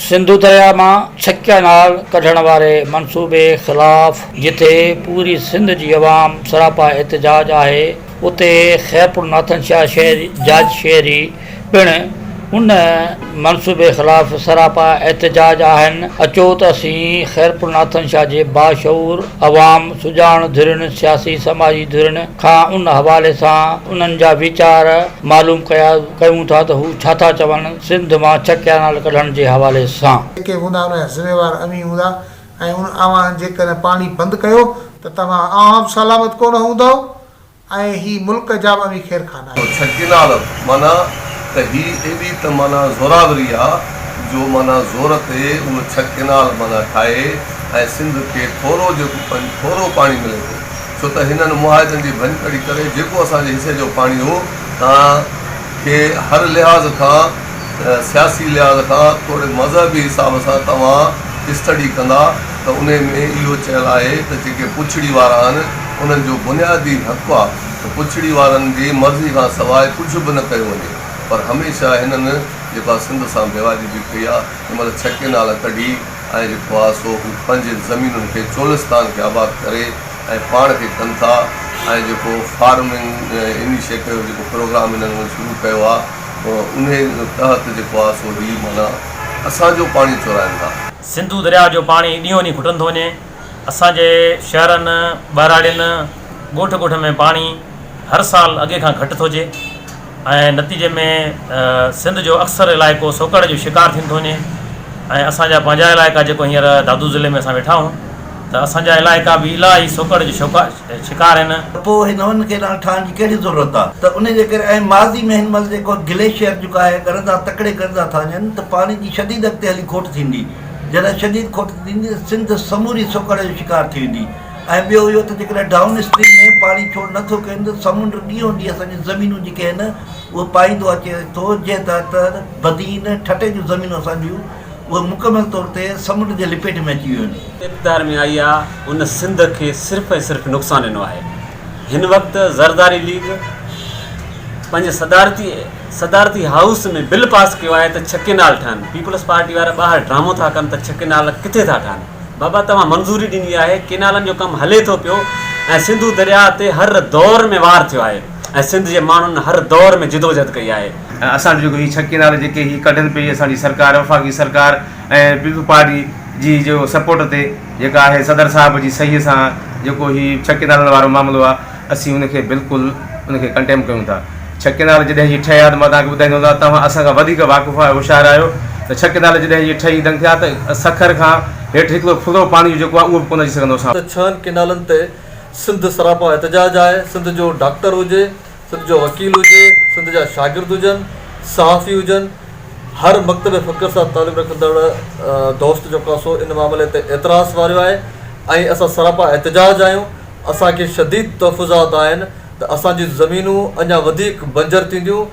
سنڌو درياء مان ڇھ ڪئنال ڪڍڻ واري منصوبي خلاف جتي پوري سنڌ جي عوام سراپا احتجاج آهي اتي خيرپور ناٿن شاهه شهر جا شهري پڻ ان منصوبي خلاف سراپا احتجاج آهن اچو ته اسين خيرپور ناٿن شاهه جي باشعور عوام سڄاڻ ڌرين سياسي سماجي ڌرين کان ان حوالي سان انهن جا ويچار معلوم ڪيا ڪيون ٿا ته هو ڇا ٿا چون سنڌ مان ڇھ ڪئنال ڪڍڻ جي حوالي سان. جيڪي به هوندا ان جا ذميوار اوهين هوندا ۽ ان اوهان جيڪڏهن پاڻي بند ڪيو ته توهان اوهان به سلامت ڪونه هوندؤ ۽ هي ملڪ جا به اوهين خير خواهه ناهيو. ڇھ ڪئنال معنيٰ ته هي ايڏي ته معنيٰ زوراوري آ جو معنيٰ زور تي اهو ڇھ ڪئنال معنيٰ ٺاهي ۽ سنڌ کي ٿورو جيڪو ٿورو پاڻي ملي ٿو ڇو ته هنن معاهدن جي ڀڃڪڙي ڪري جيڪو اسان جي حصي جو پاڻي هو توهان کي هر لحاظ کان سياسي لحاظ کان توڙي مذهبي حساب سان توهان اسٽڊي ڪندا ته انهي ۾ اهو چيل آهي ته جيڪي پڇڙي وارا آهن انهن جو بنيادي حق آ ته پڇڙي وارن جي مرضي کان سواء ڪجهه به نه ڪيو وڃي پر هميشه هنن جيڪو آ سنڌ سان بيواجبي ڪئي آ هن مهل ڇھ ڪينال ڪڍي ۽ جيڪو آ سو هو پنهنجين زمينن کي چولستان کي آباد ڪري ۽ پاڻ کي ڪن ٿا ۽ جيڪو فارمنگ انيشيٽو جيڪو پروگرام هنن شروع ڪيو آ انهي تحت جيڪو آ سو هي معنيٰ اسان جو پاڻي چورائن ٿا. سنڌو درياء جو پاڻي ڏينهون ڏينهن گهٽندو ٿو وڃي. اسان جي شهرن، ٻهراڙين، ڳوٺ ڳوٺ ۾ پاڻي هر سال اڳي کان گهٽ ٿو اچي ۽ نتيجي ۾ سنڌ جو اڪثر علائقو سوڪهڙي جو شڪار ٿيندو ٿو وڃي ۽ اسان جا پنهنجا علائقا جيڪو هينئر دادو ضلعي ۾ اسان ويٺا آهيون ته اسان جا علائقا به الاهي سوڪهڙي جو شڪار آهن. ته پوء هن نون ڪئنال ٺاهڻ جي ڪهڙي ضرورت آ ته ان جي ڪري ۽ ماضي ۾ هن مهل جيڪو گليشيئر جيڪو آهي ڳرندا تڪڙي ڳرندا ٿا وڃن ته پاڻي جي شديد اڳتي هلي کوٽ ٿيندي جڏهن شديد کوٽ ٿيندي ته سنڌ سموري سوڪهڙي جو شڪار ٿي ويندي ۽ ٻيو اهو ته جيڪڏهن ڊائون اسٽريم ۾ پاڻي ڇوڙ نه ٿو ڪين ته سمنڊ ڏينهون ڏينهن اسان جون زمينون جيڪي آهن اهي پائيندو اچي ٿو جنهن تحت بدين ٺٽي جون زمينون اسان جون اهي مڪمل طور تي سمنڊ جي لپيٽ ۾ اچي ويون آهن. اقتدار ۾ آئي آ ان سنڌ کي صرف ۽ صرف نقصان ڏنو آهي هن وقت زرداري ليگ پنهنجي صدارتي صدارتي هائوس ۾ بل پاس ڪيو آهي ته ڇهه ڪينال ٺهن، پيپلز پارٽي وارا ٻاهر ڊرامو ٿا ڪن ته ڇهه ڪينال ڪٿي ٿا ٺهن، بابا توهان منظوري ڏني آهي، ڪينالن جو ڪم هلي ٿو پيو ۽ سنڌو درياهه تي هر دور ۾ وار ٿيو آهي ۽ سنڌ جي ماڻهن هر دور ۾ جدوجهد ڪئي آهي. ۽ اسان جو جيڪو هي ڇهه ڪينال جيڪي هي ڪڍن پئي اسان جي سرڪار وفاقي سرڪار ۽ پيپلز پارٽي جي جو سپورٽ تي جيڪا آهي صدر صاحب جي صحيح سان جيڪو هي ڇهه ڪينالن وارو معاملو آهي اسين ان کي بلڪل ان کي ڪنٽيم ڪيون ٿا. ڇھ ڪئنال جڏهن اهي ٺهيا ته مان توهان کي ٻڌائيندو هلان توهان اسان کان وڌيڪ واقف آهيو هوشيار آهيو ته ڇھ ڪئنال جڏهن اهي ٺهي دنگ ٿيا ته سکر کان هيٺ هڪڙو ڦڙو پاڻي جو جيڪو آهي اهو به ڪونه اچي سگهندو اسان ته ڇهن ڪئنالن تي سنڌ سراپا احتجاج آهي، سنڌ جو ڊاڪٽر هجي، سنڌ جو وڪيل هجي، سنڌ جا شاگرد هجن، صحافي هجن، هر مڪتب فڪر سان تعلق رکندڙ دوست جيڪو آهي سو ان معاملي تي اعتراض واريو آهي ۽ اسان سراپا احتجاج آهيون. اسان کي شديد تحفظات آهن ته اسان جون زمينون اڃا وڌيڪ بنجر ٿينديون.